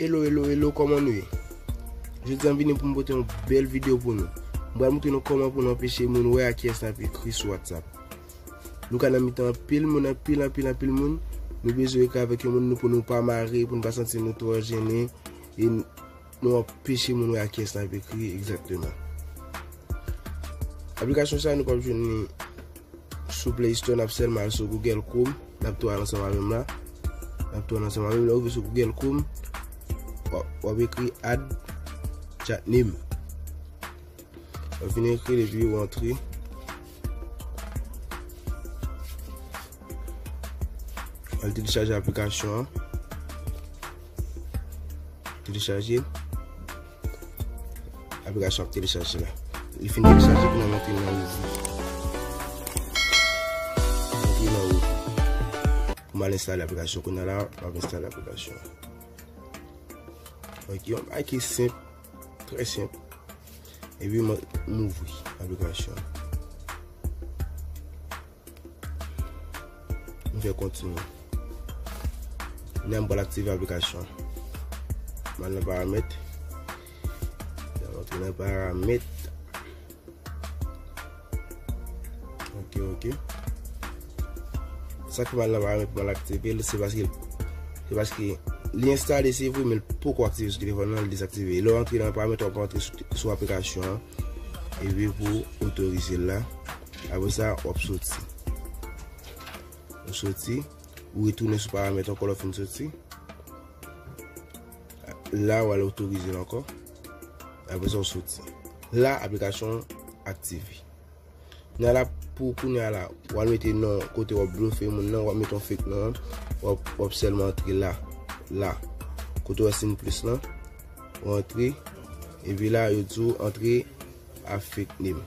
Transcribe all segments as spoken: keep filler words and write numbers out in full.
Hello, hello, hello, kòman nou ye? Jodi a m vini pou m pote yon bèl videyo pou nou. M pral montre nou kòman pou nou anpeche moun wè a kiyès n ap ekri sou WhatsApp. Nou ka nan mitan anpil moun, anpil, anpil, anpil moun. Nou bezwen ekri avèk yon moun nou pou nou pa mare, pou nou pa santi nou twò jennen. E n-, nou anpeche moun wè a kiyès n ap ekri egzakteman. Aplikasyon sa a nou p ap jwenn li sou Play Store, n ap sèlman al sou Google Chrome, n ap tou al ansanm avè m la. N ap tou al ansanm avè m, lè w rive sou Google Chrome, w ap, w ap ekri add chat name. W ap vin ekri l epi w antre. Al telechaje aplikasyon an. Telechaje. Aplikasyon ap telechaje la. Li fin telechaje, pou n antre nan ouvri. Antre nan ouvri. Pou m al enstale aplikasyon. Kounye a la, m ap enstale aplikasyon. Ok, yon bagay ki senp, trè senp. Epi m, m ouvri aplikasyon. M fè kontinye. Kounye a m pral aktive aplikasyon. M al nan paramèt. M al antre nan paramèt. Ok, ok. Sa k fè m al nan paramèt pou m al aktive l, se paske, se paske li enstale, se vre, men l poko aktive sou telefòn nan, li dezaktive. Lè w antre nan paramèt, w ap antre sou, sou aplikasyon an. Epi pou otorize l la. Apre sa, w ap soti. Ou soti, ou retounen sou paramèt ankò lè w fin soti. La, w al otorize l ankò. Apre sa, w soti. La, aplikasyon an aktive. Nan la, pou kounye a la, w al mete non kote w ap blofe moun nan, w ap mete yon fake non, w ap, w ap sèlman antre la, la. Kote w wè siy plis lan, w antre, epi la, yo di w antre a fake name.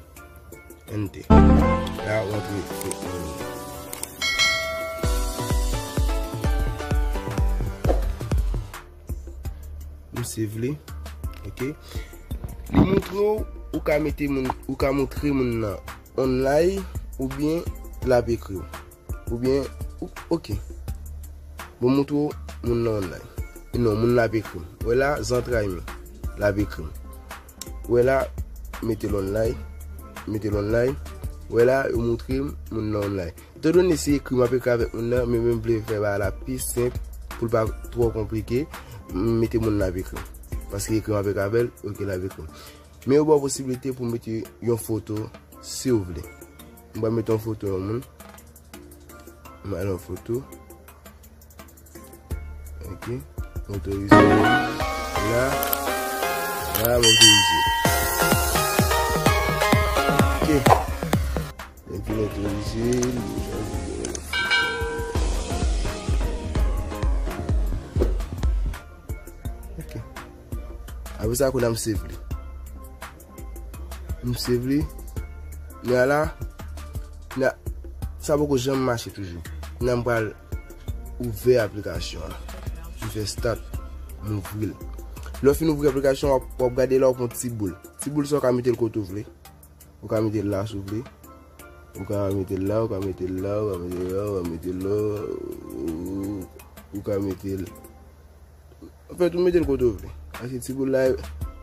Enter. La, w antre fake name. M save li. Ok. Li montre w, ou ka mete moun, ou ka montre moun nan online oubyen l ap ekri w. Oubyen, ou, ok. Bon, montre w moun nan online. Non, moun nan ap ekri m. Wè la, zantray mwen. L ap ekri m. Wè la, mete l online. Mete l online. Wè la, yo montre m moun nan online. Etandone se ekri m ap ekri avèk moun nan, men mwen vle fè bagay la pi senp, pou l pa twò konplike, m mete moun nan ap ekri m. Paske ekri m ap ekri avè l, ok, l ap ekri m. Men yo ba w posiblite pou w mete yon foto, si w vle. M pral mete yon foto yon moun. M al yon foto. Ok. Otorize. La. La, m otorize. Ok. Epi m otorize. Ok. Apre sa, kounye a m save li. M save li. Kounye a la, kounye a, sa poko janm mache toujou. Kounye a m pral ouvè aplikasyon an. M fè start, m ouvri l. Lè w fin ouvri aplikasyon an, w ap, w ap gade la, w ap wè yon ti boul. Ti boul sa, w ka mete l kote w vle. Ou ka mete l la, si w vle. Ou ka mete l la, ou ka mete l la, ou ka mete l la, ou ka mete l la, ou, ou ka mete l. Anfèt, ou mete l kote w vle. Paske ti boul la,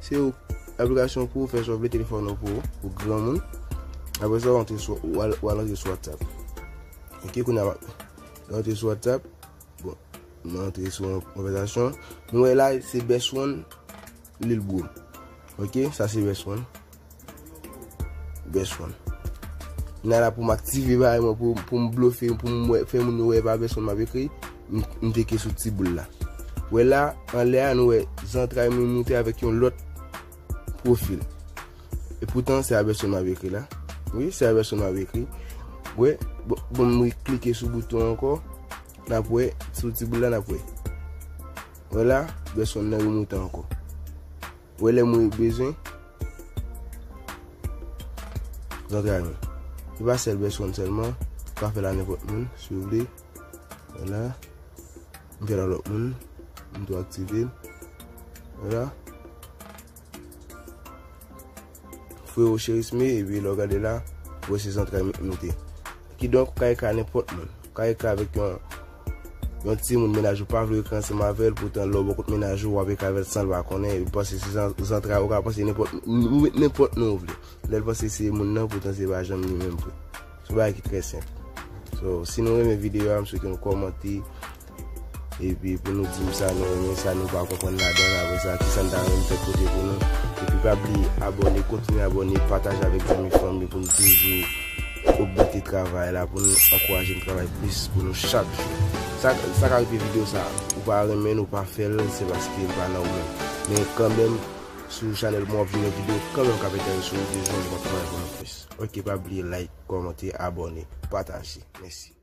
se ou, aplikasyon pou ou fè sa w vle, telefòn ou pou ou, ou granmoun. Apre sa, w antre sou, w al, w al antre sou WhatsApp. Ok, kounye a, w antre sou WhatsApp. Bon, nou antre sou yon konvèsasyon. Nou wè la, se best one, Lil Bro. Ok, sa se best one. Best one. N a la pou m aktive bagay mwen, pou, pou m blofe, pou m wè, fè moun yo wè e pa best one m ap ekri, m, m teke sou ti boul la. Wè la, anlè a, nou wè zantray mwen moute avèk yon lòt pwofil. E poutan, se a best one m ap ekri la. Wi, se a best one m ap ekri. Wè, bon, bon, m klike sou bouton ankò. N ap wè, sou ti boul la, n ap wè. Wè la, best one nan remoute ankò. Wè lè mwen bezwen zantray mwen. Se pa sèl best one sèlman, ou ka fè l a nenpòt moun, si w vle. Wè la. M fè l a lòt moun. M tou aktive l. Wè la. Frero Cherisme, epi lè w gade la, ou wè se zantray m moute. Kidonk, ou ka ekri a nenpòt moun. Ou ka ekri avèk yon, Yon timoun, mennaj ou pa vle rete ansanm avè l, poutan lè w bò kot mennaj ou, w ap rete avè l san l pa konnen, epi panse se zan- zantray, ou ka panse nenpòt, ou met nenpòt non w vle. Lè l panse se moun nan, poutan se pa janm li menm vre. Se yon bagay ki trè senp. So, si nou renmen videyo a, m swete nou kòmante, epi pou nou di m sa nou renmen, sa nou pa konprann ladan l, apre sa, kisa n ta renmen m fè pote pou nou. Epi pa bliye abòne, kontinye abòne, pataje avèk zanmi, fanmi pou nou toujou ogmante travay la, pou nou ankouraje n travay plis pou nou chak jou. Sa, sa ka rive videyo sa, ou pa renmen l, ou pa fè l, se paske l pa nan ou menm. Men kanmenm, sou chanèl mwen w ap jwenn yon videyo kanmenm k ap enterese w, de jan w ap travay pou nou plis. Ok, pa bliye like, kòmante, abòne, pataje. Mèsi.